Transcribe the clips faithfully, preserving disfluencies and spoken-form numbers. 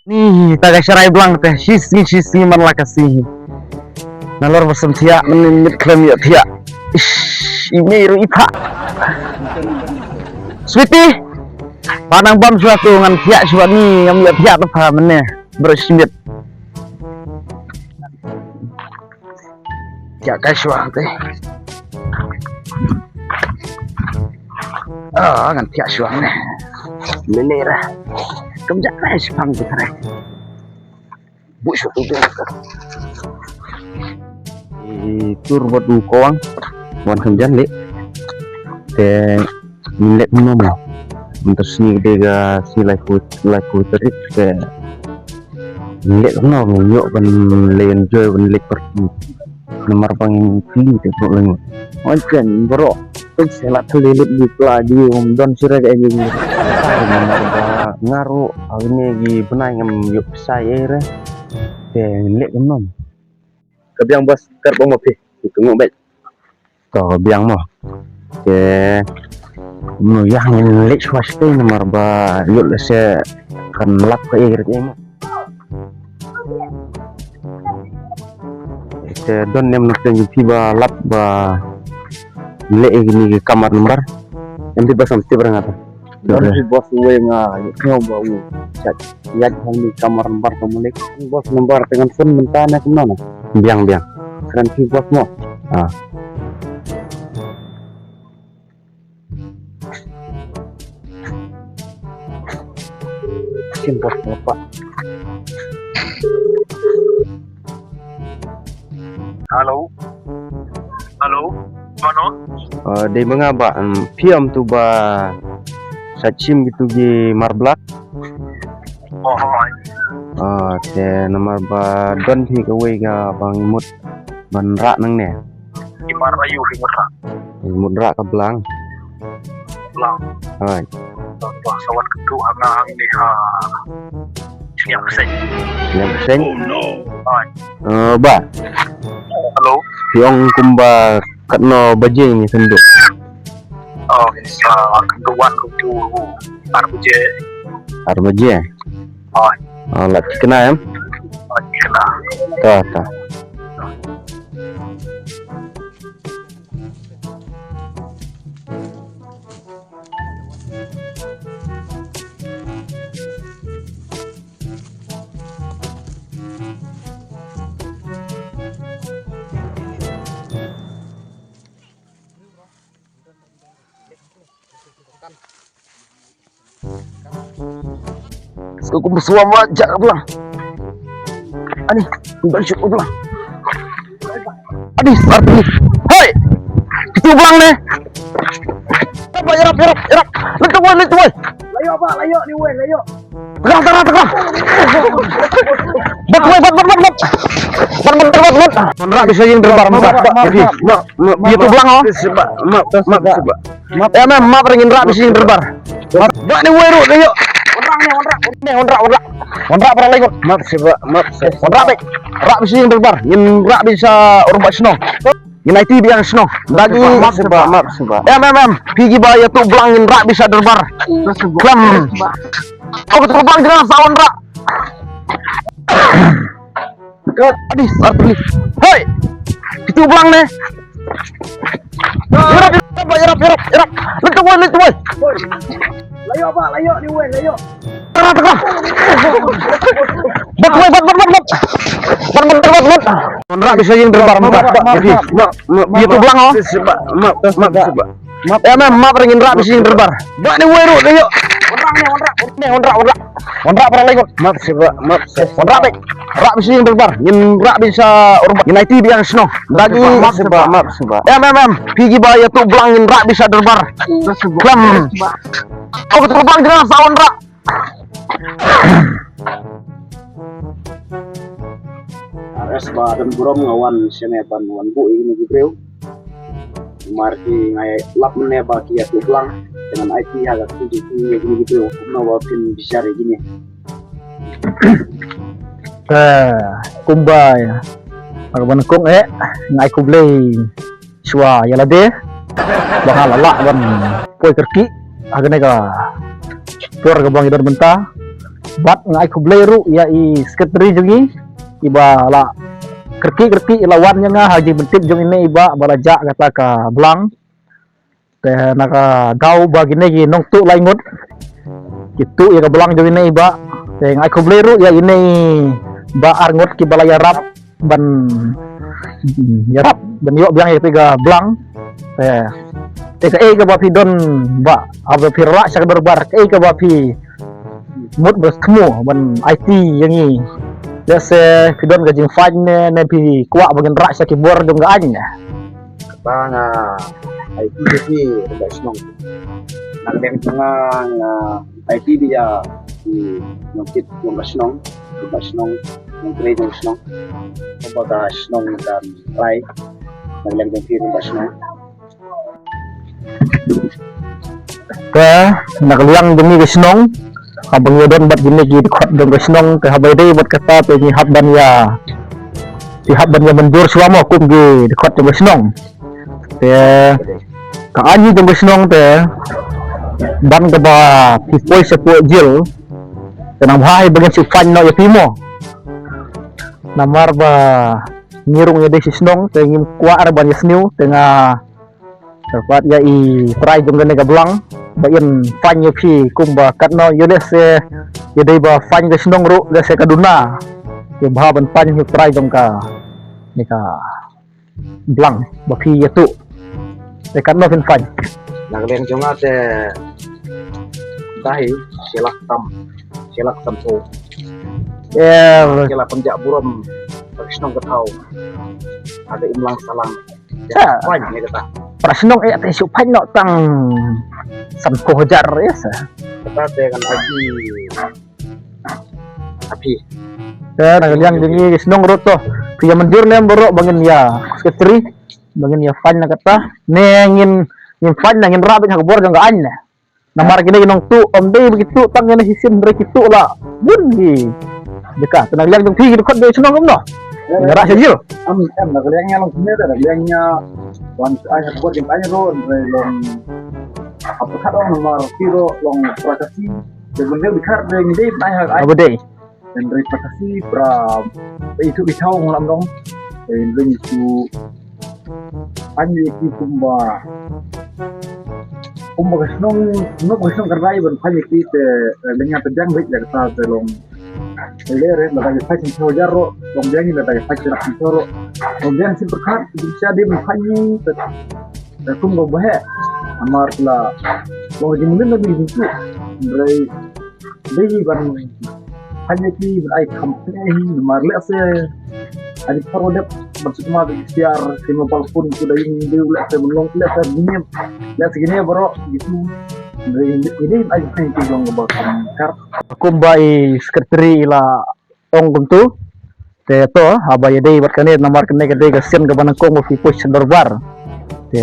Ni ta ka sharai blang te, shi sngi shi sngi man la ka sngi. Nalor ba sam thiah, man ni mit khlem ïoh thiah. Ish, i mei ruh i phah. Sweetie, pa nang bam shuwa tu ngan thiah shuwa ni, ngam ïoh thiah tu pha mane. Bro Smith. Thiah kai shuwa te. Ah, ngan thiah shuwa ne. Mane ra. Kam jak kai shipang tu trai. Bu shu tu tu. I tur bad u kawang wan kham jan leh. Te ngin leh kumno mo. Mynta sngi ka dei ka sngi laiphew, laiphew tarik te ngin leh kumno mo, ïoh ban leh enjoy ban leh party. Namar ba ngin kylli te bro lang. Wan chen bro. Tuk se la thylli lut di pla di um don sura ka egi. Namar ba nga ruh ha kine ki bnai ngam ïoh pisa ei re. Te ngin leh kumno. Ka biang bas kar ba mo phi. Ki tngu bad. Ka biang mo. Te kumno ïa ngin leh shuwa shuwa namar ba ïoh lehse kan lap ka ei re ei mo. Te don nem na teng phi ba lap ba leh ïa kine ki kamar number. Em phi ba sam tip ra nga ta. Don phi boss wei nga ïa ba u chat. Ïa hang ni kamar number ka mulik. Boss number te ngan phone mynta ne kumno na. Biang biang. Kren phi boss mo. Ah. Kin bos ngapa? Hello. Hello. Mano? Uh, dei ba nga ba, um, phi ym tu ba sa chim kitu ki mar blak. Oh, oh. Uh, te namar ba don phi kawei ka bang mut ban rah nangne. Ki mar aïu ki mut rah? Mut rah ka blang. Blang. Hai. Ba sa wat kynduh ha nga hangne ha Sniang Bseiñ. Sniang Bseiñ? Hai. Eh, ba. Hello. Phi ong kumba katno baje ngi kynduh? Oh, sa kynduh wan kumtu ar baje. Ar baje? Hai. Ah, la thikna em? Hai, thikna. Ta, ta. Ska kum sua ma jak blang. Ani, ban shu blang. Ani, sarpi. Hei. Kitu blang ne. Apa, yarap, yarap, yarap. Letu woi, letu woi. Layo ba, layo ni woi, layo. Tegang, tegang, tegang. Bat woi, bat, bat, bat, bat. Bat, bat, bat, bat. Nrah bisa ïing derbar. Map, map, map, map. Kitu blang oh. Map, map, map. Map. Eh, mem, map ring nrah bisi ïing derbar. Map. Ba ni woi ruh, ayo. Wanrah ni, wanrah. Ni, wanrah, wanrah. Wanrah para lagi. Map sih, Pak. Map sih. Wanrah bek. Rah bisi ïing derbar. Ngin rah bisi urba shnong. Ngin aiti biang shnong. Dagi. Map sih, Pak. Map sih, Pak. Em, em, em. Phi kiba ïathuh blang ngin rah bisi derbar. Khlem. Oh, ka terbang jnga sa wanrah. Kat, adi, arpli. Hei! Kitu blang ne. Yarap, yarap, yarap, yarap, yarap. Letu woi, letu woi. Layo ba, layo ni woi, layo. Tara, tara. Bat woi, bat, bat, bat, bat. Bat, bat, bat, bat. Wanrah bisi ïing derbar mynta. Ïathuh blang oh. Map, map, map. Em, em, map ring nrah bisi ïing derbar. Ba ni woi ruh, ayo. Wanrah ni, wanrah. Ni, wanrah, wanrah. Wanrah para lagi. Map sih, Pak. Map sih. Wanrah bek. Rah bisi ïing derbar. Ngin rah bisi urba. Ngin aiti biang shnong. Dagi. Map sih, Pak. Map sih, Pak. Em, em, em. Phi kiba ïathuh blang ngin rah bisi derbar. Khlem. Oh, ka terbang jnga sa wanrah. Ares ba don burom nga wan shane ban wan buh ïa kine ki briew. Namar ki nga lap mynne ba ki ïathuh blang te ngan aiti ha ka kti jong ki ïa kine ki briew kumno ba phin bishar ïa kine. Te kumba ïa ka ban kong eh nga ai khublei shuwa ïa lade ba nga la lah ban poi kyrkieh ha kane ka por kaba ngi don mynta. Bad nga ai khublei ruh ïa i secretary jong ngi, iba la kyrkieh kyrkieh la wan ïa nga ha jingpyntip jong ine i bah ba la jah kata ka blang. Te na ka daw ba kine ki nongtuh lai ngut ki tuh ïa ka blang jong ine i bah. Te nga ai khublei ruh ïa ine i bah ar ngut kiba la ïarap ban ïarap ban ïoh biang ïa ka blang. Te te kaei kaba phi don bah, haba phi rah sha ka dorbar, kaei kaba phi mut ba thmu ban aiti ïa ngi? Lehse phi don ka jingfaiñ ne, ne phi kwah ba ngin rah sha ki bor jong ka aiñ ne? Kata nga aiti ïa phi, Bah Shnong. Na ka liang jong nga, nga aiti ïa ki nongkit jong ka shnong, jong ka shnong, nongtrei jong ka shnong. Kaba ka shnong kan trai na ka liang jong phi, Bah Shnong. Te na ka liang jong ngi ka shnong, haba ngi don bad kine ki dkhot jong ka shnong, te haba ïadei bad kata te ngi hap ban ïa, ngi hap ban ïa mynjur shuwa mo kum ki dkhot jong ka shnong. Te ka aiñ jong ka shnong te ban kaba phi poi shapoh jil, te nang bha hi ba ngin shu fine noh ïa phi mo. Namar ba ngi ruh ngi dei shi shnong te ngim kwah re ban ïasniew, te nga kyrpad ïa i trai jong kane ka blang ba in fine ïa phi kumba katno, ïoh lehse ïadei ba fine ka shnong ruh lehse ka duna. Te bha ban fine ïa i trai jong kane ka blang ba phi ïa tuh. Te katno phin fine? Na ka liang jong nga te dei shi lak tam, shi lak tam so. Eh, shi lak pynjah burom ka shnong ka thaw. Ada imlang salang. Ya. Fine ïa kata. Para shnong eh te shu fine noh tang san ko hajar ïa sa. Kata te kan agi api. Ya, na ka liang jong ngi ki shnong ruh to. Phi ïa mynjur ne em baroh ba ngin ïa secretary, ba ngin ïa fine na kata. Ne ngin, ngin fine na ngin rah beit ha ka bor jong ka aiñ ne. Namar kine ki nongtuh, ym dei ba ki tuh tang ïa na shisien, hynrei ki tuh la bun ki jaka. Te na ka liang jong phi ki dkhot jong ka shnong kumno? Ngin rah sha jil. Am, am, na ka liang ïa long kumne, na ka liang ïa wan ai ha ka bor jong ka aiñ ruh, hynrei long ha pyrkhat ong namar phi ruh long para Khasi. Te bun dei dkhot dei ngi dei ai ha ka aiñ. Aba dei. Hynrei para Khasi para, para itu itau ngam long. Hynrei itu aiñ ïa ki kumba, kumba ka shnong, kumba ka shnong ka rai ban fine ïa ki te, eh, lynga te biang beit ïa kata te long. Te le re lada ki fine sha hajar ruh, long biang lada ki fine sha hajar ruh. Long biang shi pyrkhat, shi dei ban fine te, te kumba ba heh. Namar la long jingmlien na bi jingtuh. Hynrei dei ban fine ïa ki ban ai kham pyneh hi namar lehse ai di paro dep ban sukma da ki siar ki mobile phone ku da ïing dei lehse ban long lehse bniam lehse kine baroh gitu. Dei dei ban ai kham pyneh ki long ba kham kar. Kumba i secretary i la ong kumtu. Te to, haba ïadei bad kane, namar kane ka dei ka sien kaba nyngkong ba phi poi sha dorbar. Te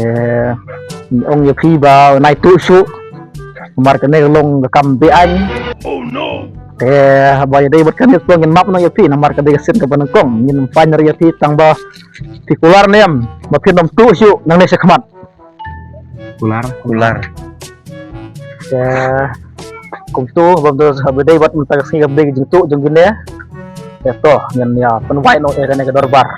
ong ïa phi ba nai tuh shuh. Namar kane ka long ka kam be-aiñ. Te haba ïadei bad kane to ngin map noh ïa phi, namar ka dei ka sien kaba nyngkong. Ngin fine ïa phi tang ba phi kular ne em ba phin ym tuh shuh nangne shakhmat. Kular. Kular. Te kumtu, bad to haba dei bad mynta ka sngi ka dei ka jingtuh jong kine. Te to ngin ïa pynwai noh ïa kane ka dorbar.